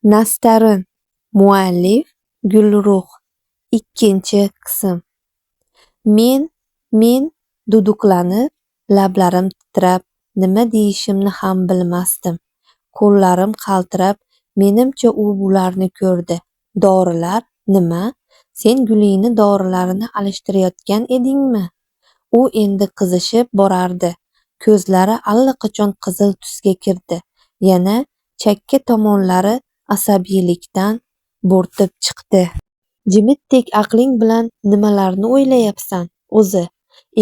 Nastarin. Muallif Gulruh. Ikkinchi qism. Men duduqlanib, lablarim titrab, nima deyishimni ham bilmasdim. Qo'llarim qaltirab, menimcha u bularni ko'rdi. Dorilar? Nima? Sen Gulini dorilarini alishtirayotgan edingmi? U endi qizishib borardi. Ko'zlari allaqachon qizil tusga kirdi. Yana chakka tomonlari asabiylikdan bo'rtib chiqdi. Jimitdek aqling bilan nimalarni o'ylayapsan, o'zi?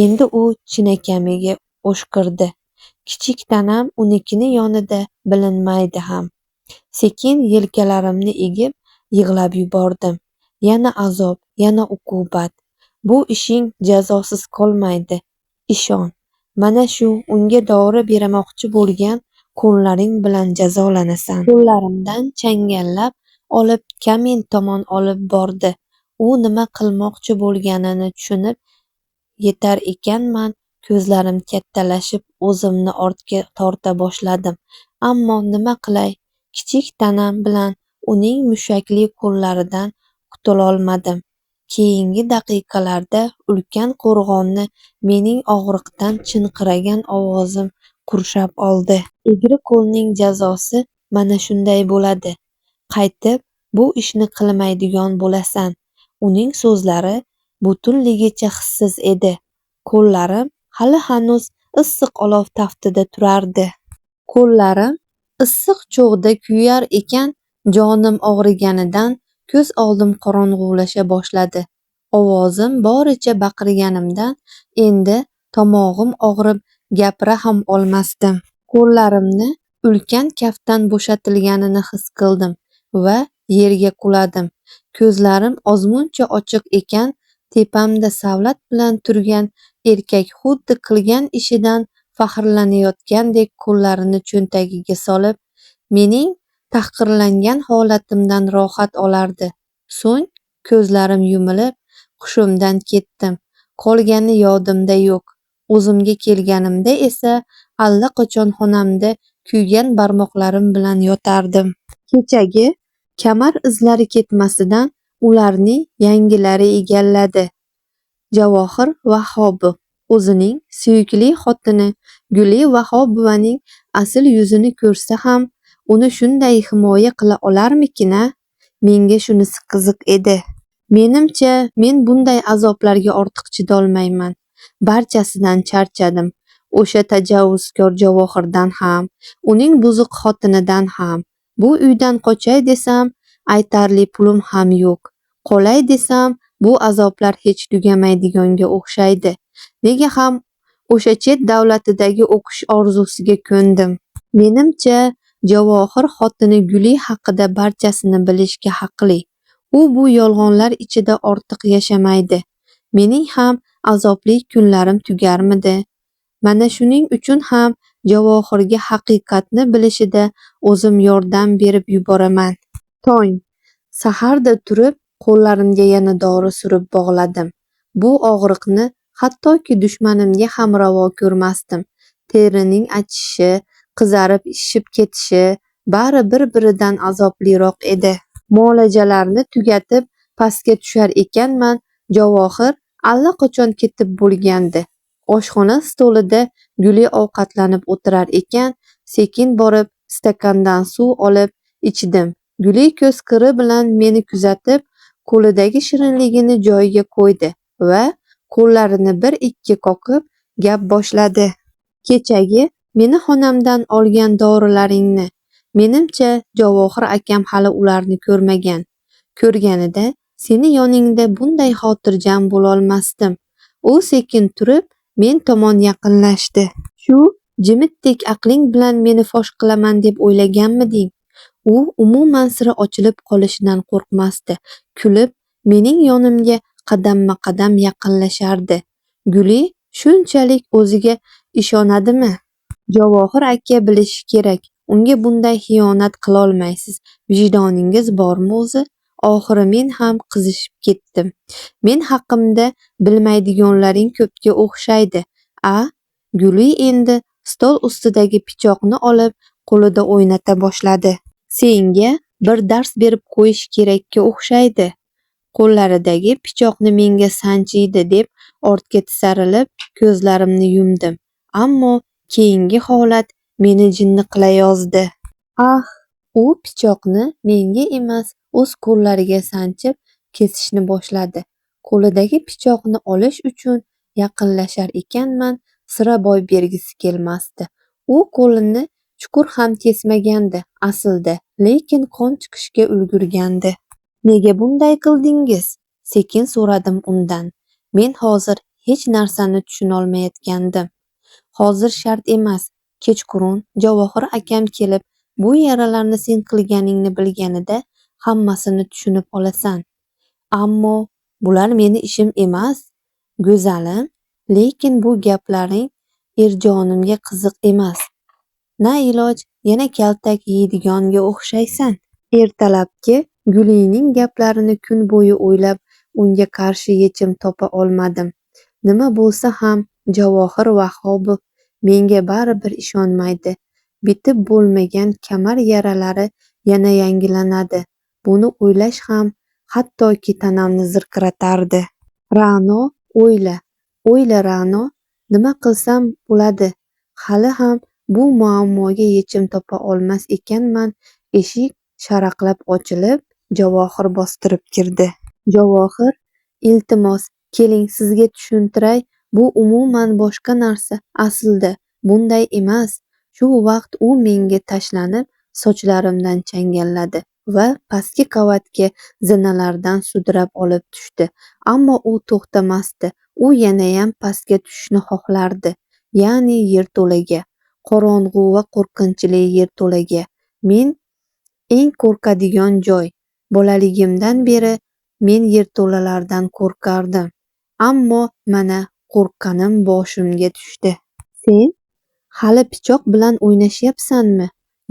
Endi u chinakamiga o'shqirdi. Kichik tanam unikini yonida bilinmaydi ham. Sekin yelkalarimni egib, yig'lab yubordim. Yana azob, yana uqubat. Bu ishing jazosiz qolmaydi. Ishon. Mana shu unga dori bermoqchi bo'lgan qo'llaring bilan jazolanasan. Qo'llarimdan changallab olib kamin tomon olib bordi. U nima qilmoqchi bo'lganini tushunib yetar ekanman, ko'zlarim kattalashib o'zimni ortga torta boshladim. Ammo nima qilay, kichik tanam bilan uning mushakli qo'llaridan qutulolmadim. Keyingi daqiqalarda ulkan qo'rg'onni mening og'riqdan chinqiragan ovozim qurshab oldi. Egri qo'lning jazosi mana shunday bo'ladi. Qaytib bu ishni qilmaydigan bo'lasan. Uning so'zlari butunligicha hissiz edi. Qo'llarim hali hanuz issiq olov taftida turardi. Qo'llarim issiq cho'g'da kuyar ekan, jonim og'riganidan ko'z oldim qorong'ulasha boshladi. Ovozim boricha baqirganimdan endi tomog'im og'rib gapira ham olmasdim. Qo'llarimni ulkan kaftdan bo'shatilganini his qildim va yerga quladim. Ko'zlarim ozmuncha ochiq ekan, tepamda savlat bilan turgan erkak xuddi qilgan ishidan faxrlanayotgandek qo'llarini cho'ntagiga solib, mening tahqirlangan holatimdan rohat olardi. So'ng ko'zlarim yumilib, hushimdan ketdim. Qolgani yodimda yo'q. O'zimga kelganimda esa allaqachon xonamda kuygan barmoqlarim bilan yotardim. Kechagi kamar izlari ketmasidan ularni yangilari egalladi. Javohir Vahobov o'zining suyukli xotini Guli Vahobovaning asl yuzini ko'rsa ham uni shunday himoya qila olarmikin-a? Menga shunisi qiziq edi. Menimcha, men bunday azoblarga ortiq chidolmayman. Barchasidan charchadim. O'sha tajovuzkor Javohirdan ham, uning buzuq xotinidan ham. Bu uydan qochay desam, aytarli pulim ham yo'q. Qolay desam, bu azoblar hech tugamaydiganga o'xshaydi. Nega ham o'sha chet davlatidagi o'qish orzusiga ko'ndim? Menimcha, Javohir xotini Guli haqida barchasini bilishga haqli. U bu yolg'onlar ichida ortiq yashamaydi. Mening ham azobli kunlarim tugarmidi? Mana shuning uchun ham Javohirga haqiqatni bilishida o'zim yordam berib yuboraman. Tong. Saharda turib, qo'llarimga yana dori surib bog'ladim. Bu og'riqni hattoki dushmanimga ham ravo ko'rmasdim. Terining achishi, qizarib shishib ketishi bari bir-biridan azobliroq edi. Muolajalarni tugatib pastga tushar ekanman, Javohir allaqachon ketib bo'lgandi. Oshxona stolida Guli ovqatlanib o'tirar ekan, sekin borib stakandan suv olib ichdim. Guli ko'z qiri bilan meni kuzatib, qo'lidagi shirinligini joyiga qo'ydi va qo'llarini bir-ikki qoqib gap boshladi. Kechagi meni xonamdan olgan dorilaringni, menimcha, Javohir akam hali ularni ko'rmagan. Ko'rganida seni yoningda bunday xotirjam bo'lolmasdim. U sekin turib, men tomon yaqinlashdi. Shu jimitdek aqling bilan meni fosh qilaman deb o'ylaganmiding? U umuman siri ochilib qolishidan qo'rqmasdi. Kulib, mening yonimga qadamma-qadam yaqinlashardi. Guli shunchalik o'ziga ishonadimi? Javohir aka bilishi kerak. Unga bunday xiyonat qilolmaysiz. Vijdoningiz bormi o'zi? Oxiri men ham qizishib ketdim. Men haqimda bilmaydiganlaring ko'pga o'xshaydi. A? Guli endi stol ustidagi pichoqni olib, qo'lida o'ynata boshladi. Senga bir dars berib qo'yish kerakka o'xshaydi. Qo'llaridagi pichoqni menga sanchiydi deb ortga tisarilib, ko'zlarimni yumdim. Ammo keyingi holat meni jinni qilayozdi. Ah, u pichoqni menga emas, o'z qo'llariga sanchib kesishni boshladi. Qo'lidagi pichoqni olish uchun yaqinlashar ekanman, sira boy bergisi kelmasdi. U qo'lini chuqur ham kesmagandi aslida, lekin qon chiqishga ulgurgandi. Nega bunday qildingiz? Sekin so'radim undan. Men hozir hech narsani tushunolmayotgandim. Hozir shart emas. Kechqurun Javohir akam kelib, bu yaralarni sen qilganingni bilganida hammasini tushunib olasan. Ammo bular meni ishim emas, go'zalim, lekin bu gaplaring erjonimga qiziq emas. Na iloj, yana kaltak yeydiganga o'xshaysan. Ertalabki Gulining gaplarini kun bo'yi o'ylab, unga qarshi yechim topa olmadim. Nima bo'lsa ham Javohir Vahobov menga baribir ishonmaydi. Bitib bo'lmagan kamar yaralari yana yangilanadi. Buni o'ylash ham hattoki tanamni zirqiratardi. Ra'no, o'yla, o'yla Ra'no, nima qilsam bo'ladi? Hali ham bu muammoga yechim topa olmas ekanman, eshik sharaqlab ochilib, Javohir bostirib kirdi. Javohir, iltimos, keling sizga tushuntiray, bu umuman boshqa narsa, aslida bunday emas. Shu vaqt u menga tashlanib, sochlarimdan changalladi va pastki qavatga zinalardan sudrab olib tushdi. Ammo u to'xtamasdi. U yanayam pastga tushishni xohlardi, ya'ni yerto'laga, qorong'u va qo'rqinchli yerto'laga. Men eng qo'rqadigan joy. Bolaligimdan beri men yerto'lalardan qo'rqardim. Ammo mana qo'rqqanim boshimga tushdi. Sen hali pichoq bilan o'ynashyapsanmi?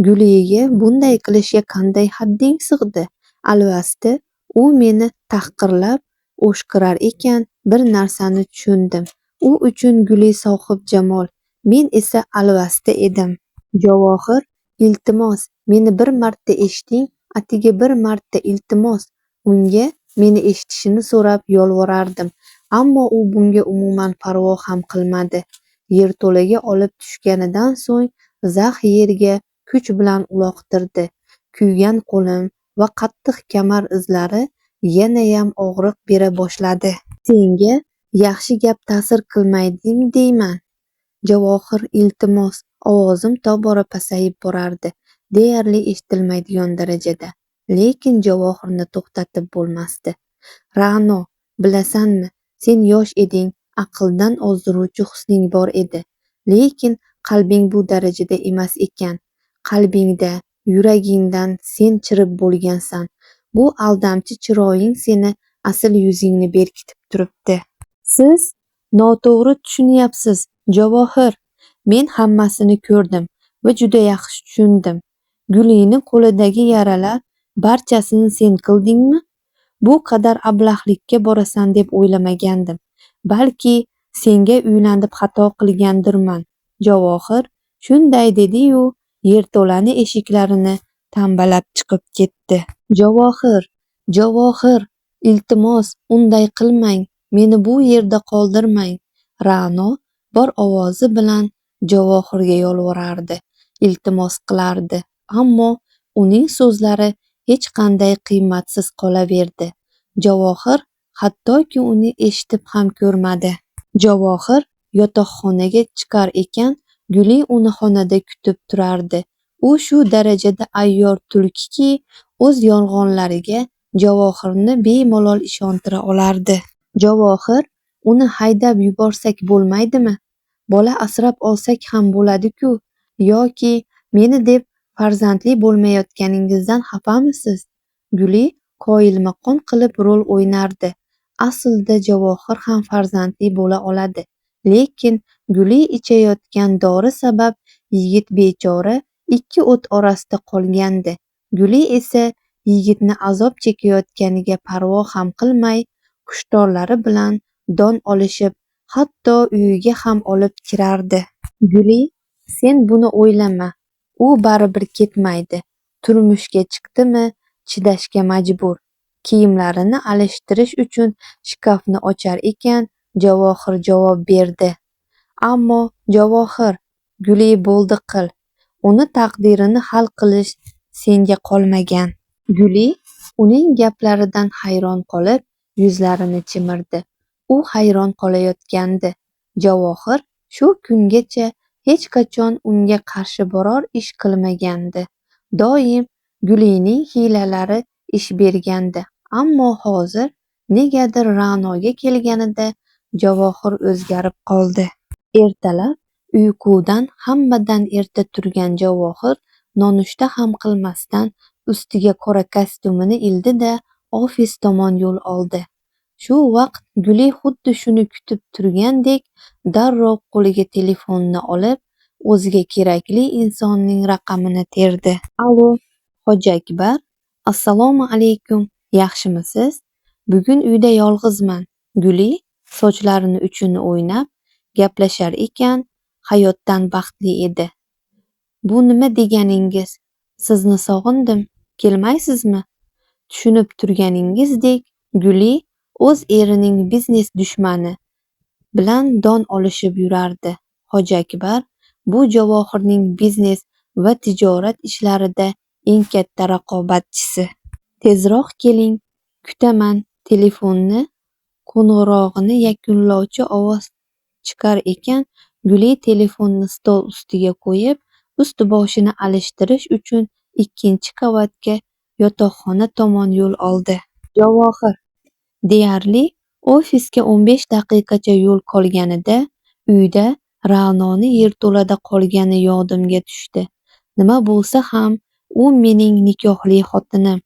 Guliga bunday qilishga qanday hadding sig'di? Alvasti, u meni tahqirlab o'shqirar ekan, bir narsani tushundim. U uchun Guli sohibjamol, men esa alvasti edim. Javohir, iltimos, meni bir marta eshiting, atigi bir marta iltimos. Unga meni eshitishini so'rab yolvorardim, ammo u bunga umuman parvo ham qilmadi. Yerto'laga olib tushganidan so'ng zax yerga kuch bilan uloqtirdi. Kuygan qo'lim va qattiq kamar izlari yanayam og'riq bera boshladi. Senga yaxshi gap ta'sir qilmaydimi deyman. Javohir, iltimos, ovozim tobora pasayib borardi, deyarli eshitilmaydigan darajada. Lekin Javohirni to'xtatib bo'lmasdi. Ra'no, bilasanmi, sen yosh eding, aqldan ozdiruvchi husning bor edi. Lekin qalbing bu darajada emas ekan. Qalbingda, yuragingdan sen chirib bo'lgansan. Bu aldamchi chiroying seni asl yuzingni berkitib turibdi. Siz noto'g'ri tushunyapsiz, Javohir. Men hammasini ko'rdim va juda yaxshi tushundim. Gulining qo'lidagi yaralar barchasini sen qildingmi? Bu qadar ablahlikka borasan deb o'ylamagandim. Balki senga uylanib xato qilgandirman. Javohir shunday dedi-yu, yerto'lani eshiklarini tambalab chiqib ketdi. Javohir, Javohir, iltimos, unday qilmang, meni bu yerda qoldirmang. Ra'no bor ovozi bilan Javohirga yolvorardi, iltimos qilardi, ammo uning so'zlari hech qanday qiymatsiz qolaverdi. Javohir hattoki uni eshitib ham ko'rmadi. Javohir yotoqxonaga chiqar ekan, Guli uni xonada kutib turardi. U shu darajada ayyor tulkiki, o'z yolg'onlariga Javohirni bemalol ishontira olardi. Javohir, uni haydab yuborsak bo'lmaydimi? Bola asrab olsak ham bo'ladi-ku, yoki meni deb farzandli bo'lmayotganingizdan xafamisiz? Guli qoyilmaqom qilib rol o'ynardi. Aslida Javohir ham farzandli bo'la oladi. Lekin Guli ichayotgan dori sabab yigit bechora ikki o't orasida qolgandi. Guli esa yigitni azob chekayotganiga parvo ham qilmay, hushtorlari bilan don olishib, hatto uyiga ham olib kirardi. Guli, sen buni o'ylama, u baribir ketmaydi. Turmushga chiqdimi, chidashga majbur. Kiyimlarini alishtirish uchun shkafni ochar ekan, Javohir javob berdi. Ammo Javohir, Guli bo'ldi qil. Uni taqdirini hal qilish senga qolmagan. Guli uning gaplaridan hayron qolib, yuzlarini chimirdi. U hayron qolayotgandi. Javohir shu kungacha hech qachon unga qarshi biror ish qilmagandi. Doim Gulining hiylalari ish bergandi. Ammo hozir negadir Ra'noga kelganida Javohir o'zgarib qoldi. Ertalab uyqudan hammadan erta turgan Javohir nonushta ham qilmasdan ustiga qora kostyumini ildi-da, ofis tomon yo'l oldi. Shu vaqt Guli xuddi shuni kutib turgandek darrov qo'liga telefonni olib, o'ziga kerakli insonning raqamini terdi. Alo, Hoji Akbar, assalomu alaykum, yaxshimisiz? Bugun uyda yolg'izman. Guli sochlarini uchini o'ynab gaplashar ekan, hayotdan baxtli edi. Bu nima deganingiz? Sizni sog'indim, kelmaysizmi? Tushunib turganingizdek, Guli o'z erining biznes dushmani bilan don olishib yurardi. Hoji Akbar bu Javohirning biznes va tijorat ishlarida eng katta raqobatchisi. Tezroq keling, kutaman. Telefonni qo'ng'irog'ini yakunlovchi ovoz chiqar ekan, Guli telefonni stol ustiga qo'yib, ust-boshini alishtirish uchun ikkinchi qavatga yotoqxona tomon yo'l oldi. Javohir deyarli ofisga 15 daqiqacha yo'l qolganida uyda Ra'noni yerto'lada qolgani yodimga tushdi. Nima bo'lsa ham u mening nikohli xotinim.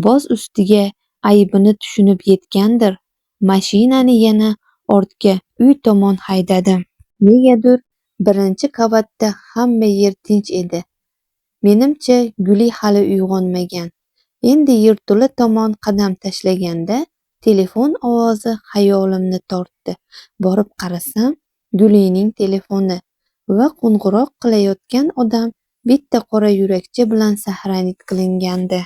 Boz ustiga aybini tushunib yetgandir. Mashinani yana ortga, uy tomon haydadim. Negadir birinchi qavatda hamma yer tinch edi. Menimcha, Guli hali uyg'onmagan. Endi yerto'la tomon qadam tashlaganda telefon ovozi xayolimni tortdi. Borib qarasam, Gulining telefoni va qo'ng'iroq qilayotgan odam bitta qora yurakcha bilan sahranit qilingandi.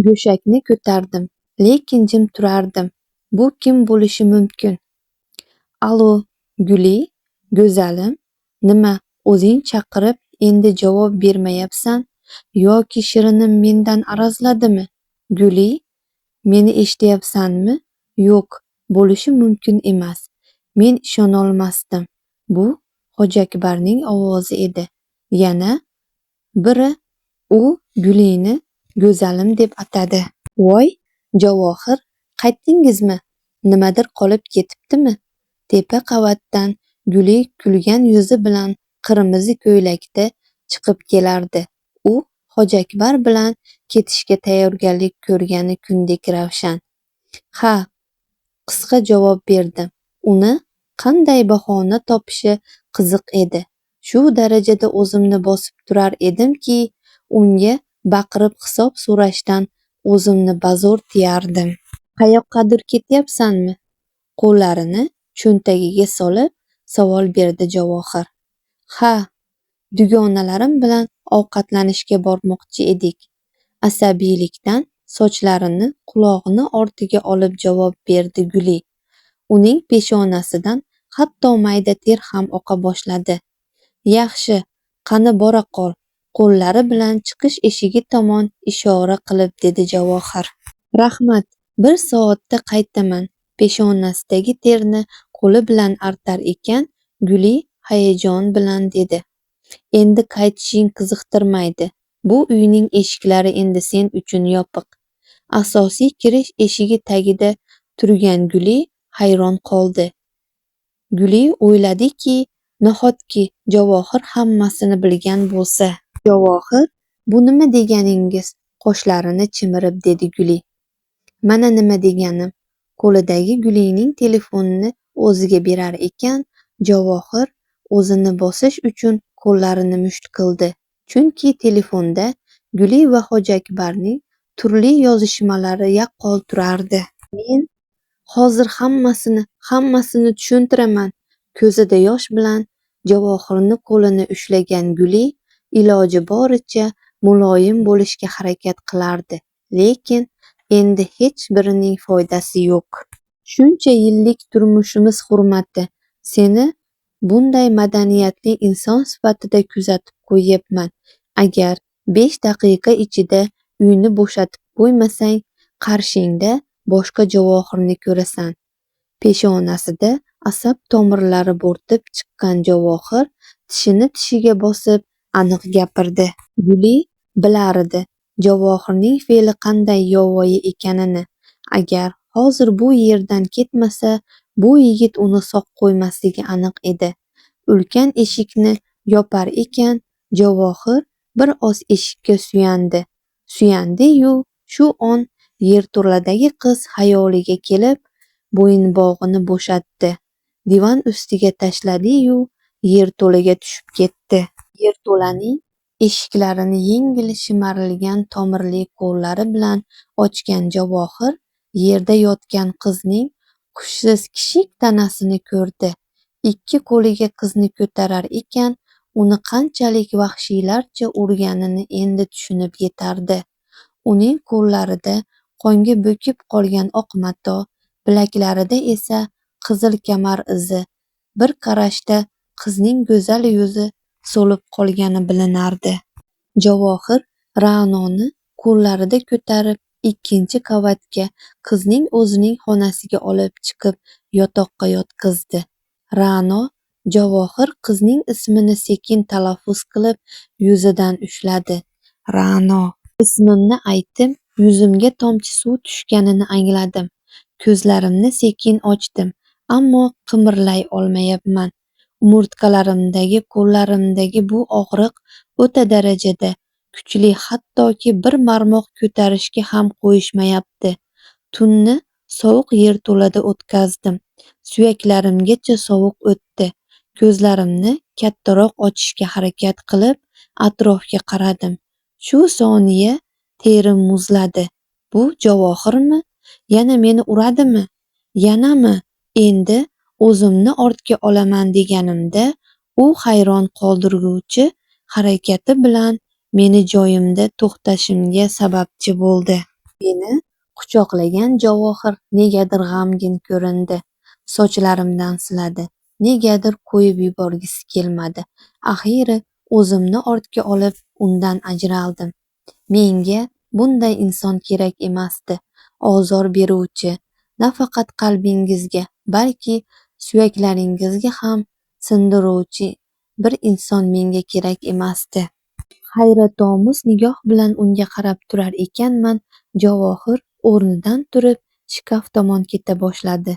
Go'shakni ko'tardim, lekin jim turardim. Bu kim bo'lishi mumkin? Alo, Guli, go'zalim, nima o'zing chaqirib endi javob bermayapsan yoki shirinim mendan arazladimi? Guli, meni eshityapsanmi? Yo'q, bo'lishi mumkin emas. Men ishonolmasdim. Bu Hoji Akbarning ovozi edi. Yana biri u Gulini go'zalim deb atadi. Voy, Javohir, qaytdingizmi? Nimadir qolib ketibdimi? Tepa qavatdan Guli kulgan yuzi bilan qirmizi ko'ylakda chiqib kelardi. U Hoji Akbar bilan ketishga tayyorgarlik ko'rgani kundek ravshan. Ha, qisqa javob berdim. Uni qanday bahona topishi qiziq edi. Shu darajada o'zimni bosib turar edimki, unga baqirib hisob so'rashdan o'zimni bazo'r tiyardim. Qayoqqadir ketyapsanmi? Qo'llarini cho'ntagiga solib savol berdi Javohir. Ha, dugonalarim bilan ovqatlanishga bormoqchi edik. Asabiylikdan sochlarini qulog'ini ortiga olib javob berdi Guli. Uning peshonasidan hatto mayda ter ham oqa boshladi. Yaxshi, qani bora qol, qo'llari bilan chiqish eshigi tomon ishora qilib dedi Javohir. Rahmat, bir soatda qaytaman. Peshonasidagi terni qo'li bilan artar ekan, Guli hayajon bilan dedi. Endi qaytishing qiziqtirmaydi. Bu uyning eshiklari endi sen uchun yopiq. Asosiy kirish eshigi tagida turgan Guli hayron qoldi. Guli o'yladiki, nahotki Javohir hammasini bilgan bo'lsa. Javohir, bu nima deganingiz? Qoshlarini chimirib dedi Guli. Mana nima deganim. Qo'lidagi Gulining telefonini o'ziga berar ekan, Javohir o'zini bosish uchun qo'llarini musht qildi. Chunki telefonda Guli va Hoji Akbarning turli yozishmalari yaqqol turardi. Men hozir hammasini tushuntiraman. Ko'zida yosh bilan Javohirni qo'lini ushlagan Guli iloji boricha muloyim bo'lishga harakat qilardi. Lekin endi hech birining foydasi yo'q. Shuncha yillik turmushimiz hurmati, seni bunday madaniyatli inson sifatida kuzatib qo'yyapman. Agar 5 daqiqa ichida uyni bo'shatib qo'ymasang, qarshingda boshqa Javohirni ko'rasan. Peshonasida asab tomirlari bo'rtib chiqqan Javohir tishini tishiga bosib aniq gapirdi. Guli bilar edi Javohirning fe'li qanday yovvoyi ekanini. Agar hozir bu yerdan ketmasa, bu yigit uni sog' qo'ymasligi aniq edi. Ulkan eshikni yopar ekan, Javohir bir oz eshikka suyandi. Suyandi-yu, shu on yerto'ladagi qiz xayoliga kelib, bo'yinbog'ini bo'shatdi. Divan ustiga tashladi-yu, yerto'laga tushib ketdi. Yerto'laning eshiklarini yengil shimarilgan tomirli qo'llari bilan ochgan Javohir yerda yotgan qizning hushsiz kichik tanasini ko'rdi. Ikki qo'liga qizni ko'tarar ekan, uni qanchalik vahshiylarcha urganini endi tushunib yetardi. Uning qo'llarida qonga bo'kib qolgan oq mato, bilaklarida esa qizil kamar izi. Bir qarashda qizning go'zal yuzi so'lib qolgani bilinardi. Javohir Ra'noni qo'llarida ko'tarib ikkinchi qavatga, qizning o'zining xonasiga olib chiqib yotoqqa yotqizdi. Ra'no Javohir qizning ismini sekin talaffuz qilib yuzidan ushladi. Ra'no. Ismimni aytib, yuzimga tomchi suv tushganini angladim. Ko'zlarimni sekin ochdim, ammo qimirlay olmayapman. Umurtqalarimdagi, qo'llarimdagi bu og'riq o'ta darajada kuchli, hattoki bir barmoq ko'tarishga ham qo'yishmayapti. Tunni sovuq yerto'lada o'tkazdim. Suyaklarimgacha sovuq o'tdi. Ko'zlarimni kattaroq ochishga harakat qilib, atrofga qaradim. Shu soniya terim muzladi. Bu Javohirmi? Yana meni uradimi? Yanami? Endi o'zimni ortga olaman deganimda, u hayron qoldirguvchi harakati bilan meni joyimda to'xtashimga sababchi bo'ldi. Meni quchoqlagan Javohir negadir g'amgin ko'rindi. Sochlarimdan siladi. Negadir qo'yib yuborgisi kelmadi. Axiyri o'zimni ortga olib, undan ajraldim. Menga bunday inson kerak emasdi. Ozor beruvchi, nafaqat qalbingizga, balki suyaklaringizga ham sindiruvchi bir inson menga kerak emasdi. Hayratomuz nigoh bilan unga qarab turar ekanman, Javohir o'rnidan turib shkaf tomon keta boshladi.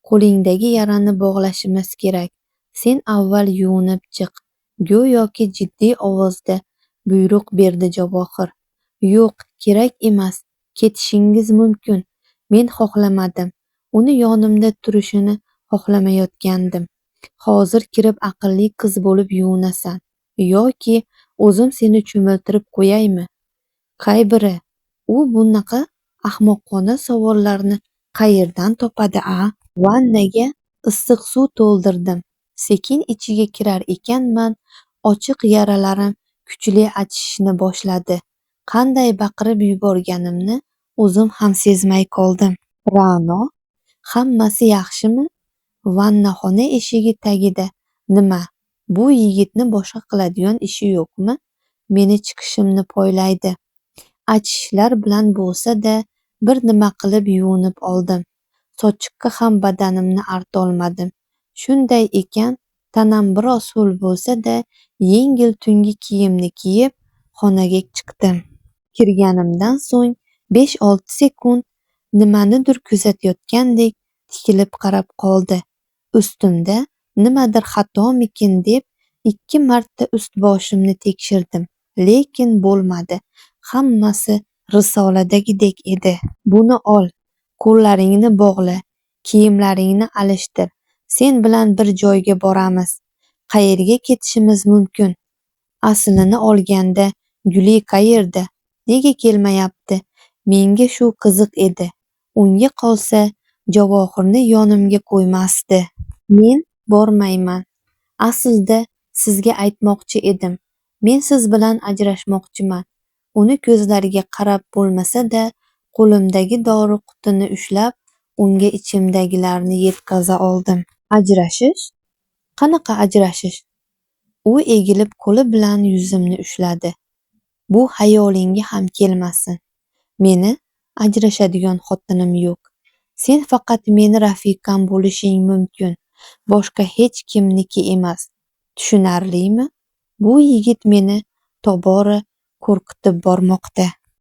Qo'lingdagi yarani bog'lashimiz kerak. Sen avval yuvinib chiq. Go'yoki jiddiy ovozda buyruq berdi Javohir. Yo'q, kerak emas. Ketishingiz mumkin. Men xohlamadim. Uni yonimda turishini xohlamayotgandim. Hozir kirib aqlli qiz bo'lib yuvinasan, yoki o'zim seni cho'miltirib qo'yaymi? Qay biri? U bunaqa ahmoqona savollarni qayerdan topadi-a? Vannaga issiq suv to'ldirdim. Sekin ichiga kirar ekanman, ochiq yaralarim kuchli achishishni boshladi. Qanday baqirib yuborganimni o'zim ham sezmay qoldim. Ra'no, hammasi yaxshimi? Vannaxona eshigi tagida nima, bu yigitni boshqa qiladigan ishi yo'qmi? Meni chiqishimni poylaydi. Achishishlar bilan bo'lsa-da bir nima qilib yuvinib oldim. Sochiqqa ham badanimni artolmadim. Shunday ekan, tanam biroz ho'l bo'lsa-da, yengil tungi kiyimni kiyib, xonaga chiqdim. Kirganimdan so'ng 5-6 sekund nimanidir kuzatayotgandek tikilib qarab qoldi. Ustimda nimadir xatomikin deb 2 marta ust-boshimni tekshirdim, lekin bo'lmadi. Hammasi risoladagidek edi. Buni ol, qo'llaringni bog'la, kiyimlaringni alishtir. Sen bilan bir joyga boramiz. Qayerga ketishimiz mumkin? Aslini olganda Guli qayerda? Nega kelmayapti? Menga shu qiziq edi. Unga qolsa Javohirni yonimga qo'ymasdi. Men bormayman. Aslida sizga aytmoqchi edim. Men siz bilan ajrashmoqchiman. Uni ko'zlariga qarab bo'lmasa-da, qo'limdagi dori qutini ushlab, unga ichimdagilarni yetkaza oldim. Ajrashish? Qanaqa ajrashish? U egilib qo'li bilan yuzimni ushladi. Bu xayolingga ham kelmasin. Meni ajrashadigan xotinim yo'q. Sen faqat meni rafiqam bo'lishing mumkin. Boshqa hech kimniki emas. Tushunarlimi? Bu yigit meni tobora qo'rqitib bormoqda.